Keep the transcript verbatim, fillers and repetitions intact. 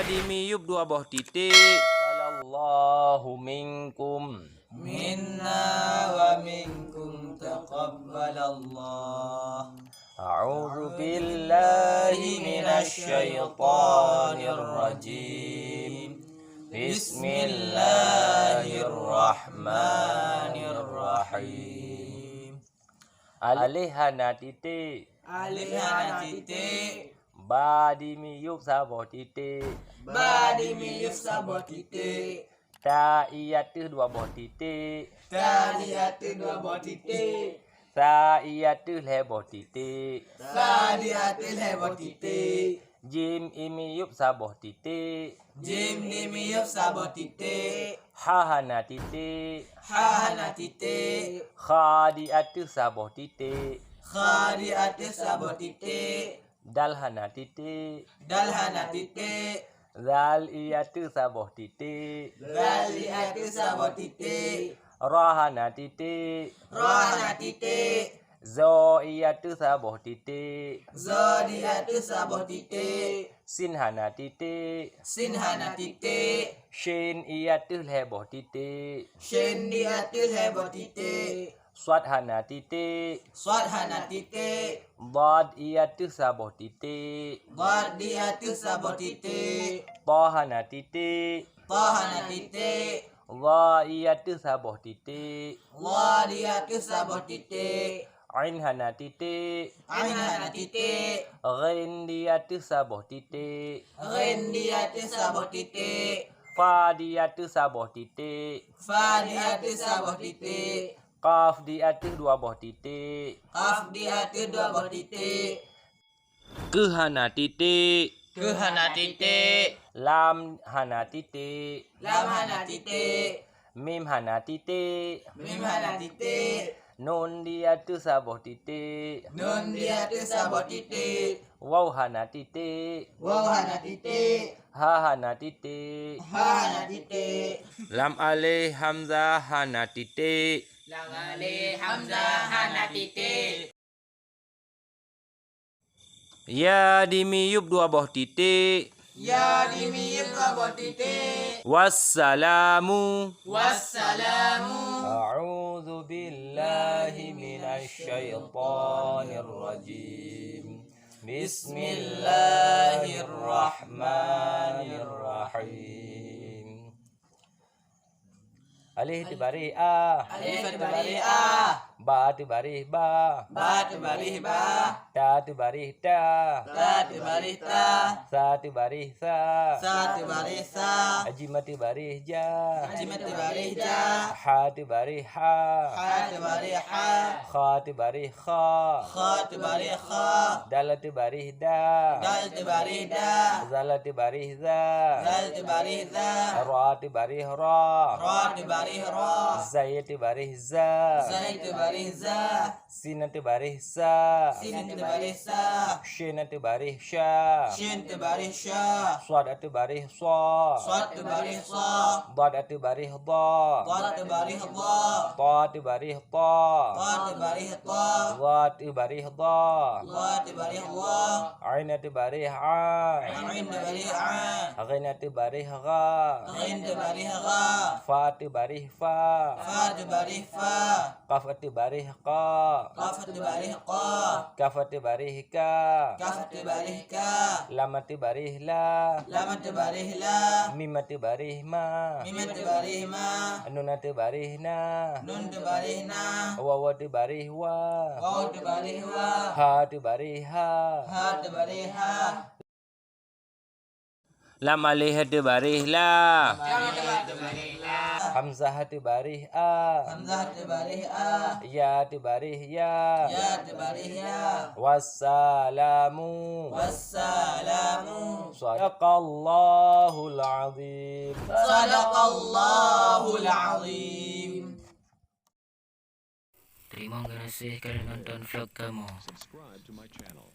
Di miyueb dua boh titik. Taqabbalallahu minkum. Minna wa minkum taqabbalallah. A'udzu billahi minasy syaithanir rajim. Bismillahirrahmanirrahim. Alif hana titik. Alif hana titik. Ba di miyueb saboh titik. Ba di miyueb saboh titik. Ta i ateueh dua boh titik. Ta i ateueh dua boh titik. Sa i ateueh lhèe boh titik. Sa i ateueh lhèe boh titik. Jim i miyueb saboh titik. Jim i miyueb saboh titik. Ha hana titik. Ha hana titik. Kha di ateueh saboh titik. Kha di ateueh saboh titik. Dal hana titik. Dal hana titik. Zal i ateueh saboh titik. Zal i ateueh saboh titik. Ra hana titik. Ra hana titik. Zo i ateueh saboh titik. Zo i ateueh saboh titik. Sin hana titik. Sin hana titik. Shin i ateueh lhèe boh titik. Shin i ateueh lhèe boh titik. Shad hana titik. Shad hana titik. Dhad i ateueh saboh titik. Dhad i ateueh saboh titik. Ta hana titik. Ta hana titik. Dha i ateueh saboh titik. Dha i ateueh saboh titik. Ain hana titik. Ain hana titik. Ghain di ateueh saboh titik. Ghain di ateueh saboh titik. Fa di ateueh saboh titik. Fa di ateueh saboh titik. Qaf di ateueh dua boh titik. Qaf di ateueh dua boh titik. Keuh hana titik. Keuh hana titik. Lam hana titik. Lam hana titik. Mim hana titik. Mim hana titik. Nun di ateueh saboh titik. Nun di ateueh saboh titik. Waw hana titik. Waw hana titik. Ha hana titik. Ha hana titik. Lam alif hamzah hana titik. Lam alif hamzah hana titik. Ya di miyueb dua boh titik. Ya di miyueb dua boh titik. Wassalamu. Wassalamu. A'udzu billahi minasy syaithanir rajim. Bismillahirrahmanirrahim. Alif teubareh a. Alif teubareh a. Ba teubareh ba. Ba teubareh ba. Ta teubareh ta. Ta teubareh ta. Sa teubareh sa. Sa teubareh sa. Jim teubareh ja. Jim teubareh ja. Ha teubareh ha. Ha teubareh ha. Kha teubareh kha. Kha teubareh kha. Dal teubareh da. Dal teubareh da. Zal teubareh za. Zal teubareh za. Ra teubareh ra. Ra teubareh ra. Zai teubareh za. Zai teubareh za. Sin teubareh sa. Sin teubareh sa. Shin teubareh sya. Shin teubareh sya. Shad teubareh sha. Shad teubareh sha. Dhad teubareh dha. Dhad teubareh dha. Ta teubareh ta. Ta teubareh ta. Dha teubareh dha. Dha teubareh dha. Ain teubareh a. Ain teubareh a. Ghain teubareh gha. Ghain teubareh gha. Fa teubareh fa. Fa teubareh fa. Qaf teubareh qa. Qaf teubareh qa. Kaf teubareh ka. Kaf teubareh ka. Lam teubareh la. Lam teubareh la. Mim teubareh ma. Mim teubareh ma. Nun teubareh na. Nun teubareh na. Waw teubareh wa. Waw teubareh wa. Ha teubareh ha. Ha teubareh ha. Lam alif teubareh la. Lam alif teubareh la. Hamzah teubareh a. Hamzah teubareh a. Ya teubareh ya. Ya teubareh ya. Wassalamu. Wassalamu. Sadaqallahul azim. Sadaqallahul azim. Terima kasih kerana nonton vlog kamu. Subscribe to my channel.